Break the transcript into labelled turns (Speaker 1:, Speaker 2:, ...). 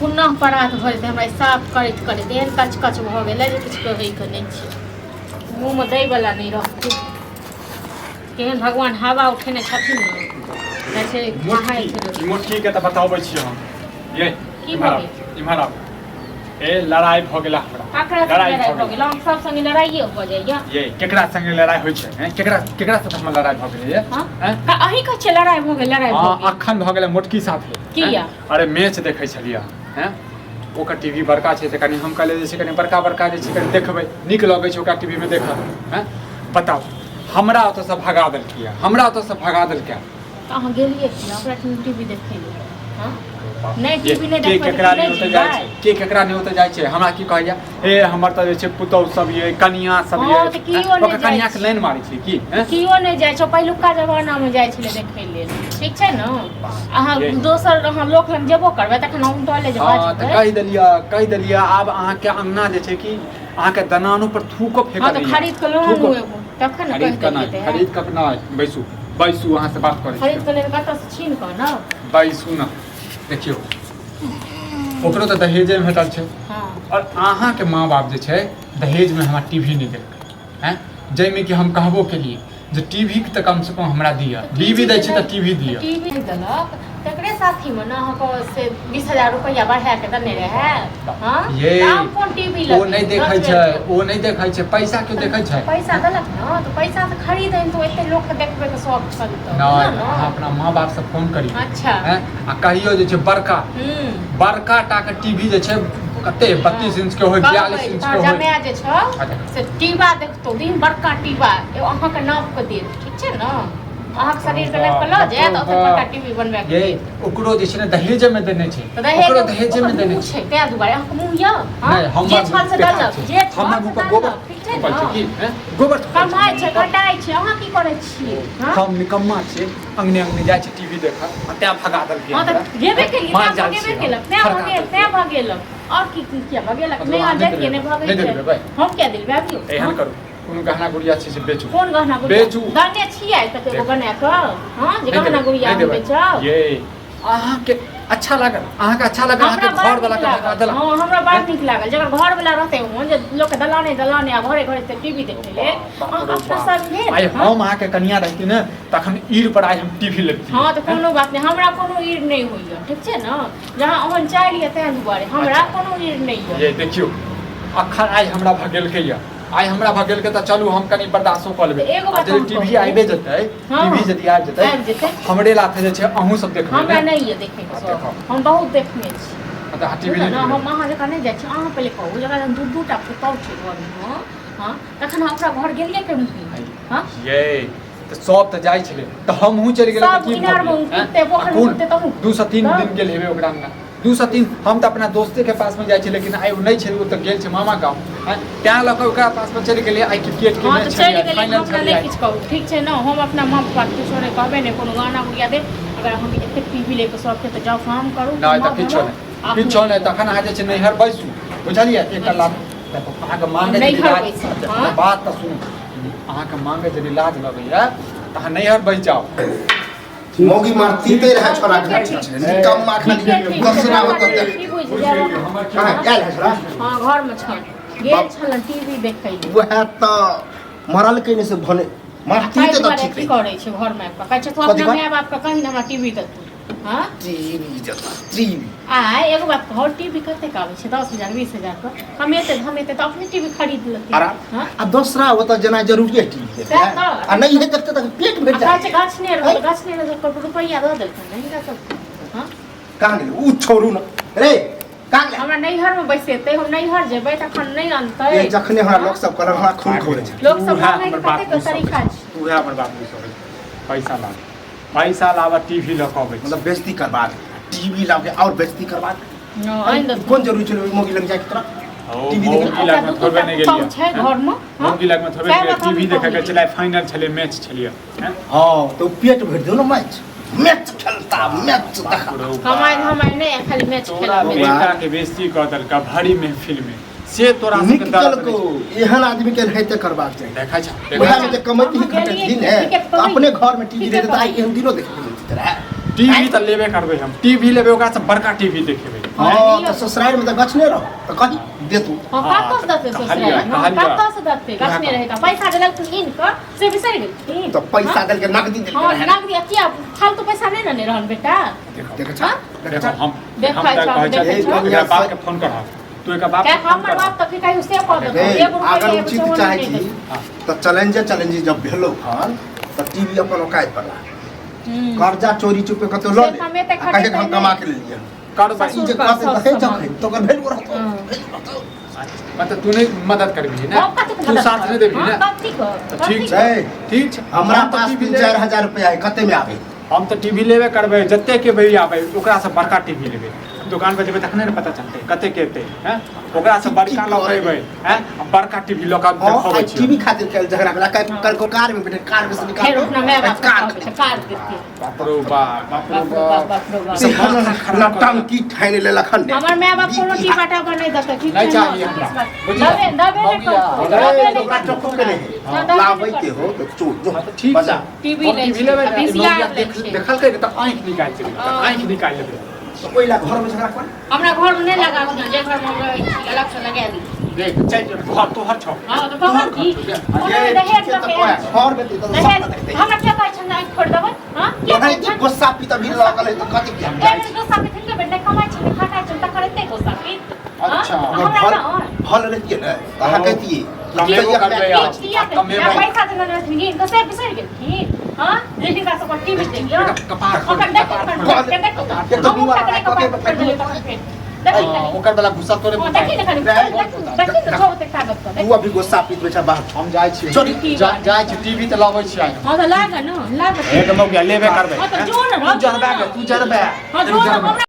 Speaker 1: पुनः परात भऽ जेतै हमरा ई साफ करैत करैत एहन कच कच भऽ गेलै जे किछु कहैके नहि छै मुँहमे दैवला नहि रहतै केहन भगवान हवा उठेने छथिन ने जाइ छै नहाय छै लोक।
Speaker 2: मोटकी मोटकी के तऽ बताबै छी हम ये
Speaker 1: की
Speaker 2: इम्हर
Speaker 1: भऽ
Speaker 2: आउ इम्हर आउ ए लड़ाई भऽ गेला हमरा
Speaker 1: ककरा संगे
Speaker 2: लड़ाई
Speaker 1: लड़ाइ
Speaker 2: भऽ
Speaker 1: भऽ गेल हम सब संगे लड़ाइए भऽ जाइया
Speaker 2: ये केकरा संगे लड़ाई होइ छै हैं केकरा केकरा साथ हमर लड़ाई भऽ गेलै ये
Speaker 1: हाँ?
Speaker 2: हैं?
Speaker 1: अहीं कहै छियै लड़ाइ भऽ गेल लड़ाइ भऽ
Speaker 2: हाँ
Speaker 1: गेल
Speaker 2: अखन भऽ गेलै मोटकी साथे
Speaker 1: किया?
Speaker 2: हैं? अरे मैच देखै छलियै हैं ओकर टीवी बड़का छै तऽ कनि हम कहलियै जे छै कनि बड़का बड़का जे छै कनि देखबै नीक लगै छै ओकरा टीवीमे देखऽ हैं बताउ हमरा ओतऽसँ भगा देलकै हमरा ओतऽसँ भगा देलकै
Speaker 1: तऽ अहाँ गेलियै कि ओकरा टीवी देखै लए हँ नहि टीवी नहि
Speaker 2: के
Speaker 1: देखबै
Speaker 2: केकरा
Speaker 1: तऽ
Speaker 2: नहि
Speaker 1: नहि
Speaker 2: ओतऽ जाइ
Speaker 1: जेबै।
Speaker 2: छै के केकरा नहि ओतऽ जाइ छै हमरा की कहैया हे हमर तऽ जे छै पुतहु सब ये कनिया सब ये
Speaker 1: हँ, तऽ कियो नहि
Speaker 2: ओकर
Speaker 1: जाइ
Speaker 2: कनिया के
Speaker 1: छै।
Speaker 2: लाइन मारै छै की हैं?
Speaker 1: कियो नहि जाइ छै पहिलुका जमानामे जाइ छलै देखै लेल ठीक छै ने अहाँ
Speaker 2: ये।
Speaker 1: दोसर अहाँ लोक लग जेबो करबै तखन हम डले जे
Speaker 2: हँ तऽ
Speaker 1: बाजबै
Speaker 2: कहि देलियै कहि देलियै आब अहाँके अंगना जे छै कि अहाँके दनानो पर थूको फेकल
Speaker 1: हँ तऽ खरीद कऽ लऽ आनू एगो तखन ने
Speaker 2: खरीद
Speaker 1: कहि
Speaker 2: कऽ
Speaker 1: देलियै
Speaker 2: नहि
Speaker 1: तऽ
Speaker 2: खरीद कऽ नहि बैसू बैसू अहाँ से बात करै
Speaker 1: खरीद
Speaker 2: छी
Speaker 1: कऽ लेबै कतऽसँ छीन कऽ ने
Speaker 2: बैसू ने देखियौ ओकरो तऽ दहेजे भेटल छै
Speaker 1: हँ
Speaker 2: आओर अहाँके माँ बाप जे छै दहेजमे हमरा टी वी नहि देलकै आँय जाहिमे कि हम कहबो केलियै जे टी वी तऽ कमसँ कम हमरा दिअ बीवी दै छै तऽ टी वी दिअ
Speaker 1: टीवी देलक तकरे साथीमे ने अहाँके से 20,000 रुपैआ बढ़ा के देने रहै हँ
Speaker 2: ये
Speaker 1: तऽ आब कोन टीवी
Speaker 2: ओ नहि देखै छै ओ नहि देखै छै पैसा केओ देखै छै
Speaker 1: पैसा देलक ने तऽ पैसा से खरीद तो एते लोक के देखबै के शौक छल तऽ
Speaker 2: नहि
Speaker 1: बुझलहुँ
Speaker 2: अहाँ
Speaker 1: ने
Speaker 2: अपना माँ बापसँ फोन करियौ
Speaker 1: अच्छा
Speaker 2: आँय आ कहियौ जे छै बड़का
Speaker 1: हूँ
Speaker 2: बड़का टाके टीवी जे छै कते 32 इंच के होय 42 इंच के होय
Speaker 1: जमाए जे छौ
Speaker 2: अच्छा।
Speaker 1: से टीवा देखतो दिन बड़का टीवा एगो अहाँके नाप के देत ठीक छै ने अहाँके शरीर के नाप के लऽ जायत ओते बड़का टीवी बनबा के
Speaker 2: ये
Speaker 1: देत
Speaker 2: ओकरो जे छै ने दहेजे में देने छै
Speaker 1: तऽ दहेज
Speaker 2: ओकरो दहेजे में
Speaker 1: ओकर
Speaker 2: देने
Speaker 1: मुँह
Speaker 2: छै
Speaker 1: छै ताहि दुआरे अहाँके मुँह यऽ हँ?
Speaker 2: नहि हमर
Speaker 1: जे छल से
Speaker 2: बेकार
Speaker 1: देलक
Speaker 2: छै।
Speaker 1: जे छल
Speaker 2: हमर
Speaker 1: से
Speaker 2: मुँह पर
Speaker 1: देलक
Speaker 2: गोबर
Speaker 1: ठीक छै
Speaker 2: थोपल छै
Speaker 1: ने
Speaker 2: की हैं? गोबर थोपल छै।
Speaker 1: कमाइ छै खटाइ छै अहाँ की करै छियै हँ?
Speaker 2: हम निकम्मा छियै अंगने अंगने जाइ छै टीवी देखऽ आ तैं भगा देलकै
Speaker 1: हँ तऽ
Speaker 2: हमरा।
Speaker 1: गेबे केलियै
Speaker 2: मार
Speaker 1: तैं
Speaker 2: जाल
Speaker 1: भगेबे
Speaker 2: छियै हम।
Speaker 1: केलक तैं
Speaker 2: फड़का
Speaker 1: भगेल
Speaker 2: देलकै।
Speaker 1: तैं भगेलक आओर की की किया भगेलक
Speaker 2: मतलब
Speaker 1: नहि
Speaker 2: अहाँ
Speaker 1: अहाँ
Speaker 2: नहि
Speaker 1: जैतियै नहि
Speaker 2: देबै? नहि
Speaker 1: भगैतियै
Speaker 2: देबै भाइ?
Speaker 1: हम किया देबै अबियौ
Speaker 2: एहन करू कोनो गहना गुड़िया छै से बेचू
Speaker 1: कोन गहना गुड़िया
Speaker 2: बेचू।
Speaker 1: दने छियै तक एगो बना कऽ हँ जे
Speaker 2: नहि
Speaker 1: गहना
Speaker 2: देबै,
Speaker 1: गुड़िया
Speaker 2: नहि
Speaker 1: हम
Speaker 2: देबै।
Speaker 1: बेचब
Speaker 2: ये अहाँके अच्छा लागल अहाँके अच्छा लागल
Speaker 1: हमरा
Speaker 2: अहाँके
Speaker 1: बड़
Speaker 2: घर वाला
Speaker 1: नीक
Speaker 2: के भगा
Speaker 1: लागल
Speaker 2: देलक
Speaker 1: हँ हमरा बड़ नीक लागल जकर घर वाला रहतै ओहन जे लोक के दलाने दलाने आ घरे घरे से टीवी देखै ले
Speaker 2: बाप
Speaker 1: अहाँ
Speaker 2: रे
Speaker 1: अपना
Speaker 2: बाप।
Speaker 1: सब भेल
Speaker 2: आइ
Speaker 1: हँ?
Speaker 2: हम अहाँके कनिया रहती ने तखन ईर पर आइ हम टीवी लेती
Speaker 1: हँ तऽ कोनो बात नहि हमरा कोनो ईर नहि होइए ठीक छै ने जहाँ ओहन चालि यऽ ताहि दुआरे हमरा
Speaker 2: अच्छा।
Speaker 1: कोनो ईर नहि यऽ
Speaker 2: ये देखियौ अखन आइ हमरा भगेलकै यऽ आइ हमरा भगेलकै तऽ चलू हम कनि बर्दाश्तो कऽ लेबै
Speaker 1: तऽ एगो
Speaker 2: आ
Speaker 1: बात
Speaker 2: यदि
Speaker 1: हम
Speaker 2: टीवी
Speaker 1: कहू।
Speaker 2: आबि जेतै
Speaker 1: हँ।
Speaker 2: टीवी यदि आबि जेतै
Speaker 1: आबि जेतै।
Speaker 2: हमरे लाथे जे छै अहूँ सब देखबै
Speaker 1: हमरा
Speaker 2: ने
Speaker 1: नहि यऽ देखैके
Speaker 2: हँ,
Speaker 1: शौक
Speaker 2: देखो।
Speaker 1: हम बहुत देखने छी
Speaker 2: तऽ अहाँ टीवी
Speaker 1: बुझलियै
Speaker 2: नहि
Speaker 1: ने हम
Speaker 2: देखबै
Speaker 1: अहाँ जकाँ नहि जाइ छी अहाँ पहिले कहू जकरा जहन दू दू टा पुतहु छै घरमे हँ तखन अहाँ ओकरा घर गेलियै केना हँ
Speaker 2: ये तऽ सब तऽ जाइ छलै तऽ हमहूँ चलि गेलियै
Speaker 1: सब
Speaker 2: तऽ की भऽ
Speaker 1: इनारमे
Speaker 2: गेलै,
Speaker 1: कुदतै,
Speaker 2: आँय?
Speaker 1: पोखरिमे
Speaker 2: आ कोन
Speaker 1: कुदतै तहूँ
Speaker 2: 2 से 3
Speaker 1: तऽ?
Speaker 2: दिन गेल हेबै ओकरा अंगना 2 से 3 हम तऽ अपना दोस्तेके पासमे जाइ छी लेकिन आइ ओ नहि छै ओ तऽ गेल छै मामा गाँव आँय? तैं लऽ कऽ ओकरा पासमे चलि गेलियै आइ क्रिकेटके
Speaker 1: हँ
Speaker 2: मैच
Speaker 1: तऽ
Speaker 2: छलै
Speaker 1: चलि गेलियै
Speaker 2: फाइनल
Speaker 1: हमरा
Speaker 2: छलै
Speaker 1: नहि
Speaker 2: आइ।
Speaker 1: किछु कहू ठीक छै ने हम अपना माँ पप्पाके किछो नहि कहबै नहि कोनो गाना गुड़िया देब अगर हम एतेक टीवी लैके शौक छै तऽ जाउ काम करू
Speaker 2: नहि तऽ
Speaker 1: कमाउ
Speaker 2: किछो
Speaker 1: धमाउ,
Speaker 2: नहि
Speaker 1: अपने
Speaker 2: किछो नहि
Speaker 1: लिअ।
Speaker 2: तखन अहाँ जे छै नैहर बैसू बुझलियै एकटा लाभ देखो अहाँके मांगे यदि
Speaker 1: नैहर
Speaker 2: लाज
Speaker 1: बैसू,
Speaker 2: अच्छा,
Speaker 1: हँ।
Speaker 2: बात तऽ सुनू अहाँके मांगे यदि लाज लगैया तऽ अहाँ नैहर बैस जाउ
Speaker 3: मौगी मारतीते रहे छोरा के निकम्मा खाली
Speaker 1: ठीके ठीक छै,
Speaker 3: दोसरा ओतऽ देख
Speaker 1: की बुझि जायब अहाँ?
Speaker 3: कहाँ आयल है छोरा
Speaker 1: हँ घरमे छल गेल छल टीवी देखै लए
Speaker 3: वएह तऽ मरल के से भने मारतीते
Speaker 1: ताहि
Speaker 3: तऽ
Speaker 1: दुआरे
Speaker 3: ठीक
Speaker 1: की
Speaker 3: रही
Speaker 1: करै छै घरमे आबि कऽ कहै छै तू
Speaker 3: कथी
Speaker 1: अपना
Speaker 3: कह?
Speaker 1: माय बापके कही ने हमरा टीवी देतू हँ
Speaker 3: टीवी देता टीवी
Speaker 1: आ एगो बात कहू टीवी कतेक आबै छै 10,000 20,000 के कमेतै धमेतै तऽ अपने टीवी खरीद लेतै
Speaker 3: आराम
Speaker 1: हँ
Speaker 3: आ दोसरा ओतऽ जेना जरूरी है टीवी
Speaker 1: सएह
Speaker 3: देखै
Speaker 1: तऽ।
Speaker 3: आ नहि है देखते तऽ पेट भरि
Speaker 1: आ कहै छै
Speaker 3: जाए
Speaker 1: गाछ नहि रहल गाछ नहि रहल रुपैआ दऽ देलखिन ने हिनका सबके हँ
Speaker 3: कहाँ गेलै उ छोड़ू न रे कहाँ गेलै
Speaker 1: हमरा नैहरमे बैसेतै हम नैहर जेबै तखन नहि अनतै
Speaker 3: ए, जखने हमरा लोक सब कहलक हमरा खून खौले छै
Speaker 1: लोक सब
Speaker 2: उएह
Speaker 1: मांगैके
Speaker 2: हमर बाप
Speaker 1: कतेक तरीका छै
Speaker 2: उएह हमर बाप बुझि पैसा लाब पैसा लाबऽ टीवी लऽ कऽ अबै छी
Speaker 3: मतलब बेइज्जती करबा दे टीवी लाओ के और बेइज्जती करबा दे
Speaker 1: हँ, आनि देतै।
Speaker 3: कोन जरूरी छलै मौगी लग जाके तोरा
Speaker 2: ओ,
Speaker 3: टीवी
Speaker 2: मौगी
Speaker 3: देखे
Speaker 2: लगमे
Speaker 1: ओकरा दू
Speaker 2: थोड़बे
Speaker 1: दूटा
Speaker 2: नहि
Speaker 1: पुतहु
Speaker 2: गेलियै
Speaker 1: छै घरमे हँ?
Speaker 2: मौगी लगमे थोड़बे
Speaker 1: सएह
Speaker 2: नहि
Speaker 1: बात
Speaker 2: टीवी
Speaker 1: हमहूँ
Speaker 2: देखऽ के
Speaker 1: कहलियै।
Speaker 2: छलै फाइनल छलै मैच छलियै हैं?
Speaker 3: हाँ तो पेट भरि दो ना मैच मैच खेलता मैच देखा
Speaker 1: कमाइ धमाइ नहि आ खाली मैच
Speaker 2: तोरा
Speaker 1: खेलबै
Speaker 2: बेटा के बेइज्जती कऽ देलका भरी महफिल में से तोरा सबके
Speaker 3: नीक
Speaker 2: दर्द
Speaker 3: केलको
Speaker 2: नहि
Speaker 3: एहन आदमी के एनाहिते करबाक चाही
Speaker 2: देखै छ
Speaker 3: वएह
Speaker 2: देखै
Speaker 3: में जे कमैती
Speaker 1: अहाँ
Speaker 3: खटैती
Speaker 1: गेलियै
Speaker 3: ने
Speaker 1: टिकट
Speaker 3: तऽ अपने घर में टीवी
Speaker 1: टिकट
Speaker 3: रहते तऽ आइ एहन दिनो देखे मिलती रहे
Speaker 2: टीवी तऽ लेबे करबै हम टीवी लेबै ओकरा से बड़का टीवी देखेबै
Speaker 3: हाँ तऽ ससुरारि में तऽ गछने रह तऽ कही देतू।
Speaker 1: हाँ, कतऽ से देतै
Speaker 2: कहलियै,
Speaker 1: ससुरारि?
Speaker 2: कहलियै।
Speaker 1: कतऽ से देतै? गछने रहै तऽ पैसा देलक इन कऽ से बिसरि गेलखिन।
Speaker 3: तऽ पैसा देलकै, नगदी देलकै
Speaker 1: हाँ,
Speaker 3: रहै ने।
Speaker 1: नगदी किया फालतू पैसा नहि ने रहन बेटा।
Speaker 2: देखो
Speaker 3: देखै छह?
Speaker 1: हाँ?
Speaker 3: देखै
Speaker 2: देखो
Speaker 3: छह?
Speaker 2: हम
Speaker 1: देखै
Speaker 2: हम तऽ
Speaker 1: छह,
Speaker 2: कहै
Speaker 1: देखै
Speaker 2: छियै
Speaker 1: छह।
Speaker 2: एकरा बाप के फोन करह तू, एकर बाप
Speaker 1: क्या
Speaker 2: के फोन
Speaker 1: हमर
Speaker 2: करह।
Speaker 1: बाप तऽ की कहियो से कऽ देतौ,
Speaker 3: रे,
Speaker 1: एगो रुपैआ
Speaker 3: अगर
Speaker 1: एगो
Speaker 3: उचित
Speaker 1: चौअन्नी
Speaker 3: चाहै
Speaker 1: नहि
Speaker 3: छी
Speaker 1: देतौ।
Speaker 3: तऽ चैलेंजे चैलेंज जब भेलो हन तऽ टीवी अपन औकात पर ला। कर्जा चोरी चुपे कतौ लऽ
Speaker 1: से
Speaker 3: ले
Speaker 1: हम एते
Speaker 3: आ कहे कि हम
Speaker 1: खटेतै
Speaker 3: कमा
Speaker 1: नहि।
Speaker 3: के लेलियै।
Speaker 2: करबै।
Speaker 3: ई जे
Speaker 1: ससुर का
Speaker 3: कहतै
Speaker 1: सब
Speaker 3: तऽ हे
Speaker 1: सामान।
Speaker 3: जखन तऽ ओकर भेल रहतौ,
Speaker 1: हँ।
Speaker 3: भेल रहतौ।
Speaker 2: मतलब तू नहीं मदद करबही ने?
Speaker 1: हम कथी के
Speaker 2: तू
Speaker 1: मदद
Speaker 2: साथ नहीं
Speaker 1: करब?
Speaker 2: देबही
Speaker 1: हाँ,
Speaker 2: ने?
Speaker 1: कथी के?
Speaker 2: तऽ
Speaker 1: कथी
Speaker 2: ठीक
Speaker 1: के?
Speaker 2: छै,
Speaker 3: छै।
Speaker 2: ठीक छै।
Speaker 3: हमरा
Speaker 2: हम तऽ
Speaker 3: पास
Speaker 2: टीवी
Speaker 3: तीन
Speaker 2: लेबे
Speaker 3: चारि हजार रुपया है, कते में आबे?
Speaker 2: हम तऽ टीवी लेबे करबै, जते के भैया आबै ओकरा से बड़का टीवी लेबै। दोकान पर जेबै तखने ने पता चलतै कते के एतै। हैं, ओकरा से बड़का लऽ के एबै। हैं, आ बड़का टीवी लऽ के
Speaker 3: हाँ,
Speaker 2: देखबै
Speaker 3: आइ
Speaker 2: छियै।
Speaker 3: टीवी खातिर कल झगड़ा भेला, कल कल को कार में बैठे, कार में से निकाल
Speaker 1: फेर अपना माय बाप
Speaker 3: कार
Speaker 1: के कार देतियै।
Speaker 2: बाप रो बाप, बाप रो
Speaker 1: बाप रो बाप,
Speaker 2: बाप,
Speaker 1: बाप रो बाप।
Speaker 3: से नौटंकी ठानि लेलक हन ने।
Speaker 1: हमर माय बाप कोनो टीपा टापा नहि देतै, ठीक
Speaker 2: नहि
Speaker 1: छै ने?
Speaker 2: चाही हमरा। बुझलियै?
Speaker 1: दबे दबे नहि
Speaker 2: मौगिया,
Speaker 1: करतौ,
Speaker 2: अरे,
Speaker 1: दबे नहि
Speaker 3: ओकरा
Speaker 1: करतौ।
Speaker 3: टोको के नहि
Speaker 1: हँ, दबे नहि
Speaker 3: लाबै के
Speaker 1: करतौ।
Speaker 3: हो तऽ चो जो
Speaker 2: हाँ, तऽ ठीक
Speaker 3: बजा।
Speaker 2: छै।
Speaker 1: टीवी
Speaker 2: हम
Speaker 1: लै
Speaker 2: टीवी
Speaker 1: छै,
Speaker 2: लेबै
Speaker 1: आ
Speaker 2: ने,
Speaker 1: VCR
Speaker 2: मौगिया
Speaker 1: लै छै।
Speaker 2: देखलकै ने तऽ आँखि निकालि देबै, तऽ
Speaker 1: हँ।
Speaker 2: आँखि निकालि लेबै।
Speaker 3: तऽ ओहि ला घर में झगड़ा कर।
Speaker 1: हमरा घरमे नहि लगाबू ने, जे घरमे हम रहै छी अलग से लगा दी।
Speaker 2: देख, चलि जो, घर तोहर छौ।
Speaker 1: हँ तऽ तोहर की कोनो
Speaker 3: ये
Speaker 1: दहेज
Speaker 3: ठीक छै
Speaker 1: लऽ
Speaker 3: तऽ
Speaker 1: के
Speaker 3: तोरा
Speaker 1: आयल छी।
Speaker 3: घर में तऽ सब
Speaker 1: दहेज
Speaker 3: देखतै।
Speaker 1: हमरा किया कहै छन आँखि फोड़ि देबै? हँ, किया
Speaker 3: तोहरे
Speaker 1: कहै
Speaker 3: जे
Speaker 1: छन?
Speaker 3: गुस्सा पी तऽ भी लगल है तऽ कथी किया?
Speaker 1: एक बेर गुस्सा पीथिन के बेटा कमाइ छै, खटाइ छै, तकर एते गुस्सा पीत? हँ?
Speaker 2: अच्छा।
Speaker 1: हमरा
Speaker 3: फल
Speaker 1: न
Speaker 3: फल लेतियै ने तऽ अहाँ कहितियै
Speaker 2: कमेबो करबै
Speaker 1: की
Speaker 2: आब।
Speaker 1: किया
Speaker 2: आब कमेबै।
Speaker 1: पैसा देने रहथिन कि तऽ से बिसरि गेलखिन? हँ, जे हिनका सबके टीवी देखियौ
Speaker 2: कपार फोड़,
Speaker 1: ओकर देखो,
Speaker 2: कपार
Speaker 1: कपार
Speaker 2: फोड़।
Speaker 1: के देखो।
Speaker 3: एक तऽ
Speaker 1: हमहूँ
Speaker 3: बीमार
Speaker 1: तकरे
Speaker 3: कके
Speaker 1: कपार फोड़ि देलियै तखन फेर देखी
Speaker 2: हाँ,
Speaker 1: कनी।
Speaker 2: ओकर वाला गुस्सा तोरे
Speaker 1: हँ, देखी ने कनी, देखी देखी ने, छौ ओतेक ताकत तऽ
Speaker 3: तू अभी गुस्सा पीत बेचा बाहर।
Speaker 2: हम जाइ छी।
Speaker 3: चल।
Speaker 2: जाइ छी, टीवी तऽ लबै छी आइ हम।
Speaker 1: हँ तऽ लाग न, लाग।
Speaker 2: एक मौका लेबे करबै।
Speaker 1: हँ तऽ जो ने,
Speaker 2: तू जरबे, तू जरबे।
Speaker 1: हँ जो ने हमरा।